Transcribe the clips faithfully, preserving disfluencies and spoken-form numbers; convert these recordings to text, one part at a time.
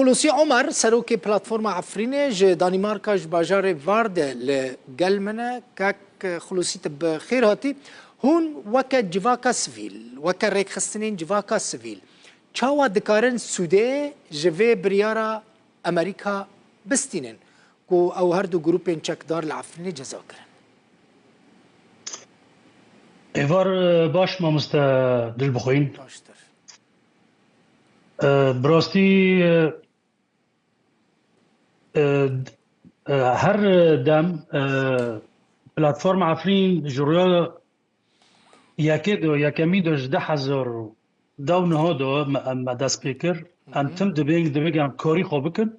Xulûsî Omer, serokê Platforma Efrînê ji Danîmarka ji bajarê Var de li gel min e. Kek Xulûsî, tu bi xêr hatî. Hûn weke civaka sivîl, weke rêkxistinên civaka sivîl, çawa dikarin sûdê ji vê biryara Amerîka bistînin ku ew her du grûpên çekdar li Efrînê ceza kirin? Êvar, e, baş mamoste Dilbixwîn. Baştir. E, bi rastî, e, e, d-, e, her dem, e, Platforma Efrîn ji rûya yekê de, yekemî de ji du hezar û deh û neh de me, me dest pê kir. Em Hı hı. tim dibên, dibêgin em karî xwe bikin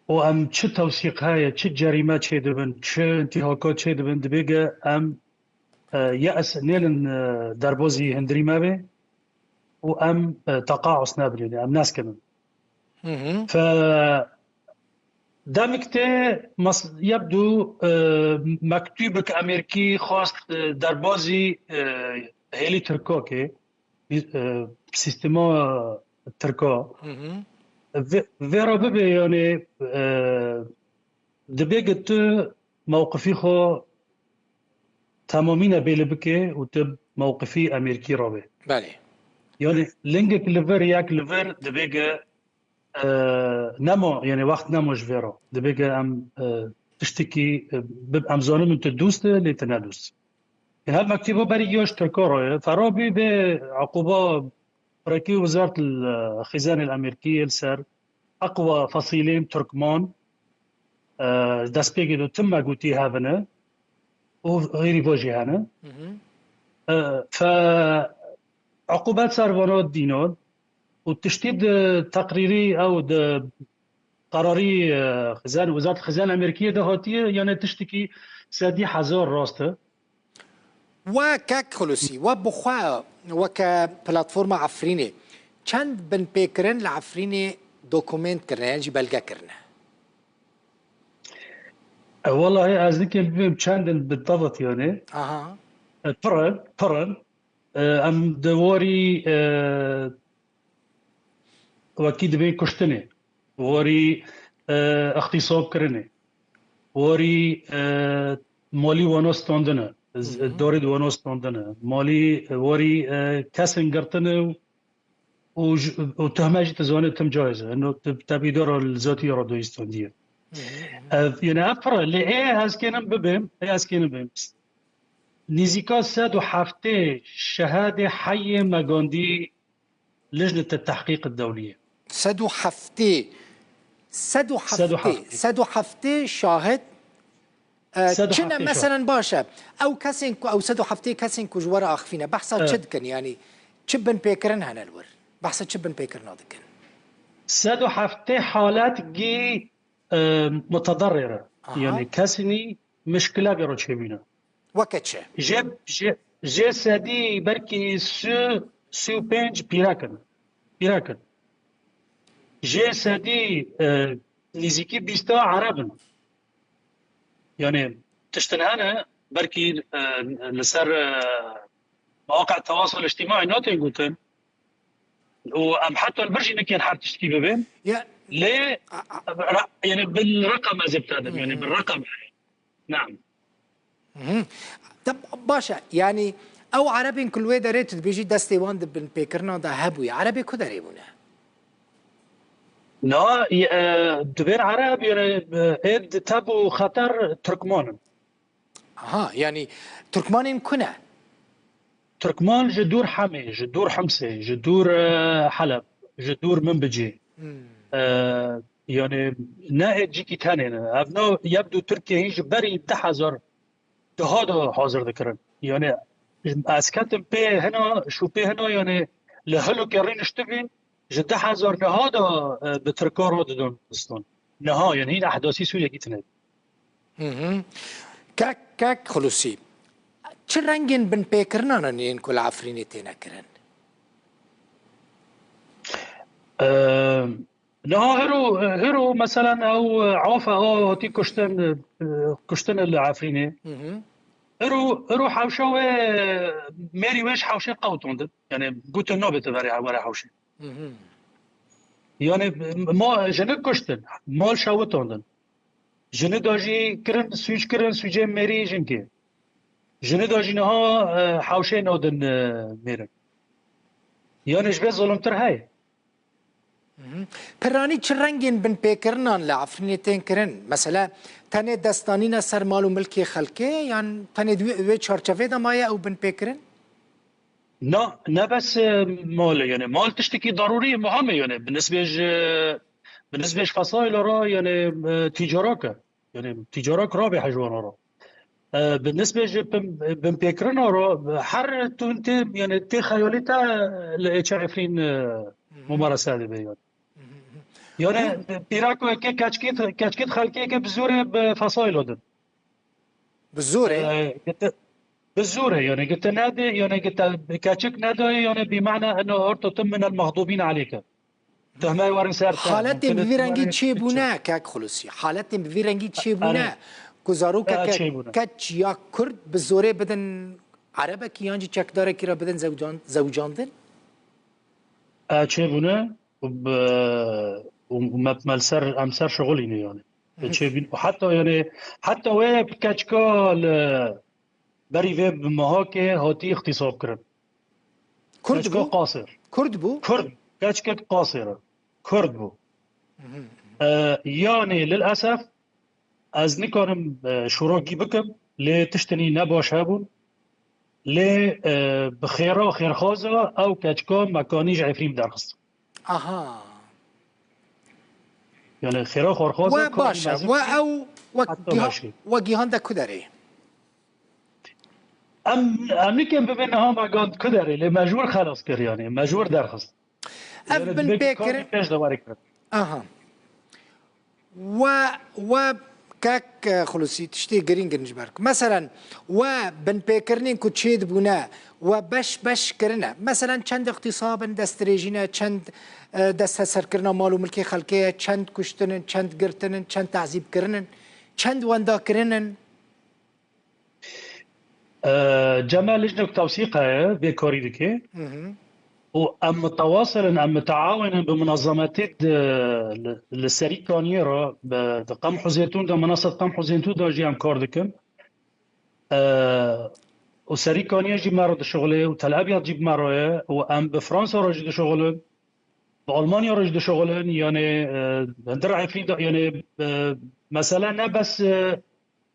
û em çi tewsîq heye, çi cerîme çêdibin, çi întîhaka çêdibin, dibêge em, e, ye'es nêlin, e, derbazî hundirî me bê û em, e, teqaus nebirîne, em neskenin. Hı hı. Fe demik tê mas-, yebdu, e, mektûbek Amerîkî xwest, e, derbazî, e, hêlî Tirkokê, e, sîstema Tirka. Hı hı. Vê, vê re bibe, yani, e, dibê ki tu mewqifî xwe temamîne bêli bike û tu mewqifî Amerîkî re be. Belê. Yani lingek li vir, yek li vir dibê ki, e, nemo, yani wext nemo ji vê re. Dibê ki em, e, tiştekî, e, bi-, em zanin tu dûst e, lê tu ne dûst. Yanî ev mektûbo berî giya ji Tirka re ye. Ferabî bê eqûba pirekî Wizartil, e, Xizanê li Amerîkî li ser eqwa fesîlên Tirkman, e, destpêkê de tim me gotî hevine û xeyrî ve jî hene. Hı hı. E, fe eqûbet ser vana dînan û tiştî di teqrîrî ew di qerarî, e, xizan, Wizareta Xizan Amerîkiyê de hatiye, yanê tiştekî sedî hezar rast e. We kek Xulûsî, we bi xwe weke Platforma Efrînê çend binpêkirin li Efrînê dokument kirine, yan jî belge kirine? E, welahi ez nikim bibêm çend in bi tevatiyanê. Aha. E, pir in, pir in. E, em di warî, e, wekî dibên kuştinê, warî, e, ixtîsab kirinê, warî, e, malî wana standine, z-, Hı hı. dorê di wana standine, malî, e, warî, e, kesên girtine û, û j-, û tuhme jî tu zanî tim caiz e. Eno te-, tebîdara li zatî ya radoyî standiye. Hı hı. Ev, yani ev pir e. Lê ê ez kênim bibêm, ê ez kênim bibêm. Nîzîka sed û heftê şehadê heyê me gandî Lijnete Tehqîq Dewliyê. Sed û heftê, sed û heftê, sed û heftê. Sed û heftê şahid, e, sed û heftê çi ne, şahid. Meselen, baş e. Ew kesên ku, ew sed û heftê kesên ku ji we re axivîne, behsa çi dikin? Yanî çi binpêkirin hene li wir? Behsa çi binpêkirina dikin? Sed û heftê halet gî, e, mutederrîr e. Aha. Yanî kesî nî mişkile gero çêbîne. Weke çi? Jê, jê, jê sedî belkî sî, sî û pênc pîrek in. Pîrek in. Jê sedî, e, nîzîkî bîsta ereb in. Yani tiştin hene, belkî, e, li ser, e, mewaqe tewasul îctîmaî notên gotin. Û em heta li vir jî nikên her tiştkî bibên. Ya. Lê, a, a, ra-, yani bin reqem ez ê bitenim, yani bin reqem. Naam. Mhm. Te, baş e, yanî ew erebên ku li wê derê tu dibêjî destê wan di binpêkirina de hebûye, erebê ku derê bûne? Na, e, dibên ereb, yani, e, ê di teb û xeter Tirkman in. Aha, yanî Tirkmanên ku ne? Tirkman ji dûr Hemê, ji dûr Himsê, ji dûr, e, Heleb, ji dûr Minbicê. Hmm. E, yani ne ê cîkî tenê ne. Ev no yek du Tirkiye hîn ji berî du hezar duha de hazir dikirin. Yani ez ketim pê hina, şû pê hina, yani li Hilokê rîniştibîn, ji du hezar neh de, e, bi Tirkan re didon zivistan. Niha, yani hîn ehdasî Sûriyekî tune. Hı hı. Kek, kek Xulûsî, çi rengên binpêkirinan in yên ku li Efrînê têne kirin? E, niha hiro, hiro, meselen, ew, e, Afe, ew hatî kuştin, e, kuştin li Efrînê. Hı hı. Hiro, hiro hewşa wê, mêrî wê ji hewşê qewtandin. Yani gotin nabê tu verê, were hewşê. Mhm. Yani ma, jinik kuştin, mal şewitandin. Jini da jî kirin, sûc kirin, sûcê mêrî jinkê. Jini da jî niha, e, hewşê nadin, e, mêrin. Yani ji vê zolimtir heye. Mhm. Piranî çi rengên binpêkirinan li Efrînê tên kirin? Mesela tenê destanîna ser mal û milkê xelkê yan tenê di wê, wê çarçevê de maye ew binpêkirin? Na, ne bes, e, mal e, yani mal tiştekî darûrî muhim e, yani bi nisbê ji, bi nisbê ji fesayla re, yani, e, tîcarak e. Yani tîcarak rabe hejwana re. E, bi nisbê ji bin, binpêkirina re, her tun tê, yani tê xeyalî te li êça Efrîn, e, mumarese dibe yani. Yani pîrako eke keçkî, keçkî xelkê ke bi zorê bi fesayla din. Bi zorê? E, gete, bi zorê, yani gete nade, yani gete keçik nade, yani bi mana eno orto tim minel mexdubîn aleyke. Tuhmeyê werin ser te. Haletên bi vî Mumkinetî rengî werin çêbûne, çêbûne. Kek Xulûsî. Haletên bi vî rengî çêbûne. Ku zarokeke Çêbûne. keç ya Kurd bi zorê bidin Erebekî yan jî çekdarekî re bidin zewcan-, zewcandin? E, çêbûne û bi, û me, me li ser, em ser şixulîne yani. E, çêbûn, û heta yani, heta wê keçika li berî vê bi mehakê hatî îxtîsab kirin. Kurd Keçika bû? Qasir. Kurd bû? Kurd, keçikek Qasir e. Kurd bû. E, yani lil esef ez nikarim, e, şûrokî bikim, lê tiştinî ne baş hebûn. Lê, e, bi xêra xêrxwaza ew keçika mekanî ji Efrîn derxist. Aha. Yani xêra xêrxwaza We baş e. We ew we Heta giha-, başê. We gihande ku derê? Em, em nikin bibê niha me gand ku derê, lê me ji wir xelas kir yani. Me ji wir derxist. Ev binpêkirin. Pêş de werê kirin. Aha. We, we kek, e, Xulûsî tiştê girîng in ji ber ku. Meselen, we binpêkirinên ku çêdibûne, we beş beş kirine. Meselen, çend îxtîsab in, destdirêjî ne, çend, e, desteserkirina mal û milkê xelkê ye, çend kuştin in, çend girtin in, çend tehzîb kirin in, çend wenda kirin in. E, cem me lijnek tewsîq heye, vê karî dike. Û em mitewasil in, em miteawin in bi munazemetê di, li, li serî kaniyê re, bi, di Qem Huzêtûn de, minaseb Qem Huzêtûn de jî em kar dikin. E, û serî kaniyê jî me re dişixulê û Tel Abyad jî bi me re ye û em bi Fransa re jî dişixulin. Bi Almanya re jî dişixulin, yani, e, hundir Efrîn de, yani, e, mesele ne bes, e,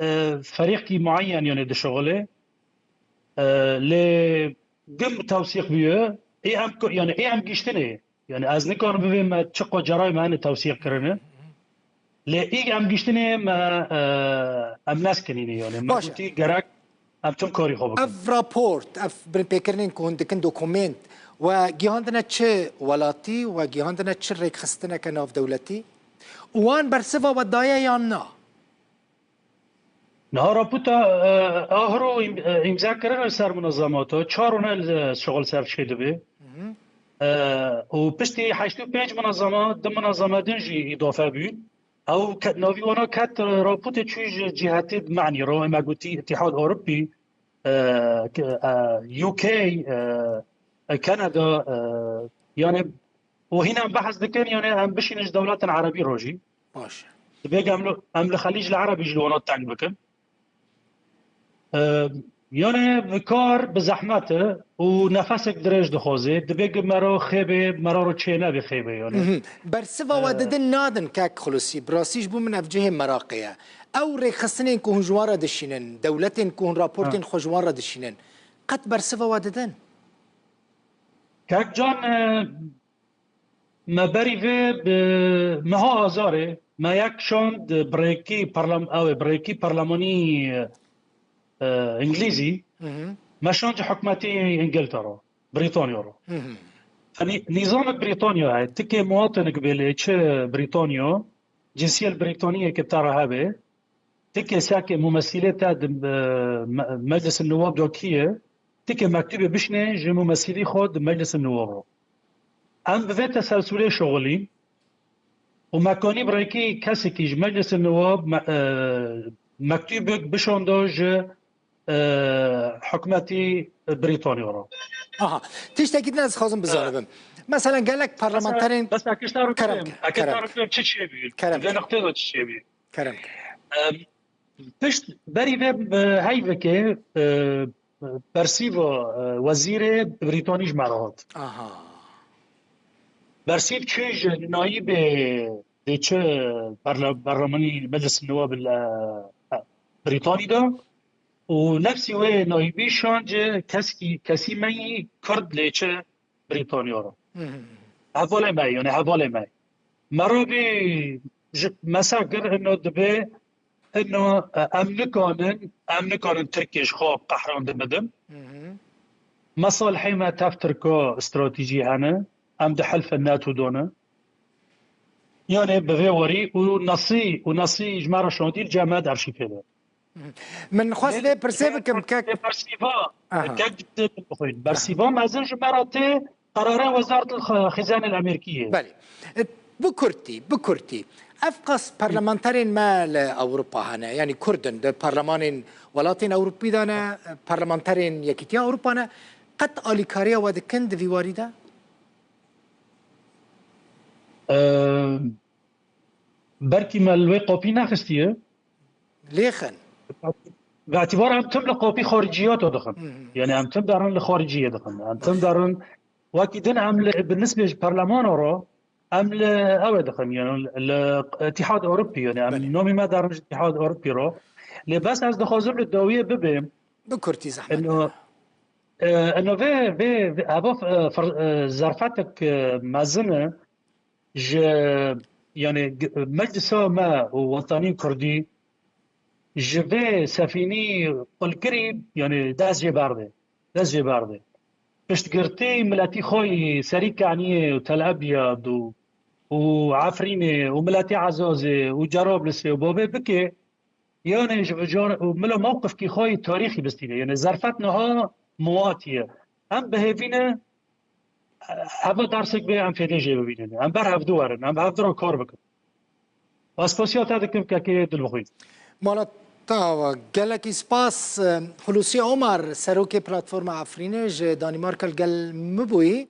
e, ferîqkî muayyen, yani, dişixulê. E, lê gim tewsîq bûye, ê em ku-, yani, ê em giştinê. Yani, ez nikarim bivêm me çiqo cerayê me hene tewsîq kirine. Lê ê em giştinê me, e, em neskinîne, yani. Me Baş e. gotî gerek em tim karî xwe bikin. Ev raport, ev binpêkirinên ku hûn dikin dokumênt, we gihandine çi welatî, we gihandine çi rêkxistineke navdewletî? Û wan bersiva we daye yan na? Niha raporta, e, Ahro îm-, e, îmza kirine li ser munezemata, çar rûne li şixul ser çêdibe. E, û piştî heştê û pênc munezema, du munezema din jî îdafe bûn. Ew ket, navî wana ket, e, rapotê çû ji cîhetê di manî re, me gotî Îtîhad Ewropî, e, ke, e, U K, e, e, Kanada, e, yani, û hîna em behs dikin, yani, em bişînin ji dewletên Erebî re jî. Baş e. Dibê em li, em li Xelîc li Erebî jî li wana teng bikin. E, yani, kar bi zehmet e û nefesek dirêj dixwaze. Dibê ku me re xêbê, me re çê nebe xêbê, yani. Mhm. Bersiva we E, didin nadin kek Xulûsî. Bi rastî ji bo min ev cihê meraqê ye. Ew rêkxistinên ku hûn ji wan re dişînin, dewletên ku hûn raportên Ha. xwe ji wan re dişînin, qet bersiva we didin? Kek Can, e, me berî vê bi meha Azarê me yek şand bi rêkî parlam-, ew ê bi rêkî parlemanî, e, Îngilîzî, Mhm. me şand ji hikûmetê Îngiltere, Brîtanya re. Mhm. Nî-, nîzamek Brîtanya heye, tikê muwatinek bê lê çi Brîtanya, cinsiyet Brîtaniyeke te re hebe, tikê seke mumesîlê te di, e, me-, Meclis Newab de kî ye, tikê mektûbê bişnê ji mumesîlî xwe di Meclis Newab re. Em bi vê teselsulê şixulîn û me kanî bi rêkî kesekî ji Meclis Newab me-, e, mektûbek bişanda ji, e, hikûmetî Brîtanya re. Aha. Tiştekî din ez dixwazim bizanibim. Mesela gelek parlamenterên... Bes ekişta Kerem rukim, ke, kerem ekişta ke. Rukim çi çêbî? Kerem Vê ke. Noqtê de çi çêbî? Kerem ke. Em, Pişt berî vê, e, heyvekê, e, bersîva, e, wezîrê Brîtanî ji me re hat. Aha. Bersîv çû ji nayîbê dê çi parla-, parlemanî Meclis Newab li, e, Brîtanî de û nefsî wê nayîbî şan ji keskî, kesî me yî Kurd lê çi Brîtanya re. Hı hı. Hevalê me, yani hevalê me. Me rabî ji mesa kir ino dibê ino, e, em nikanin, em nikanin Tirkiye ji xwe qehran dibidin. Hı hı. Mesalihê me tev Tirka stratejî hene. Em di helfe NATO de ne. Yani bi vê warî û nasî, û nasî ji me re şandî li cem me di arşîvê de. Min xwest vê pirsê bikim kek. Bersîva, Aha. kek bixwîn. Bersîva mezin ji me re tê qerarên Wezaret Xizanê Amerîkiyê. Belê. E, Bi kurtî, bi kurtî. Ev qas parlamenterên me li Ewropa hene, yanî Kurd in, di parlemanên welatên Ewropî de ne, parlamenterên Yekîtiya Ewropa ne. Qet alîkariya we dikin di vî warî de? Ee, Belkî me li wê qopî nexistiye. Lêxin. Bi îtibar em tim li qopî xariciyata dixin. Hı hı. Yani em tim derin li xariciyê dixin. Em tim derin wekî din em li, bi nisbê ji parlemana re em li ew ê dixin. Yani li Îtîhad Ewropî, yani em Belê. Nomî me derin ji Îtîhad Ewropî re. Lê bes ez dixwazim li dawiyê bibêm. Bi kurtî zehmet. Eno, e, eno vê, vê, vê, eva, e, fir-, e, zerfetek, e, mezin e ji, yani, g-, meclisa me û wetanî kurdî ji vê sefînî qulkirî, yani, dest jê berdê. Dest jê berdê. Piştgirtî miletî xwe yî serî Keniyê û Tel Ebyad û, û Efrînê û miletî Ezazê û Cerablisê û Bobê bike, yani ji vicar û milo mewqifkî xwe yî tarîxî bistîne. Yani zerfet niha muwatî ye. Em bi hêvî ne heva dersek bê em fêdê jê bibînin. Em ber hevdu werin. Em hevdu re kar bikin. Spasiya te dikim kekê dilbixwîn. Mala te ava. Gelekî spas. Hulusiye Omar, serokê Platforma Efrînê ji Danîmarka li gel min bûyî.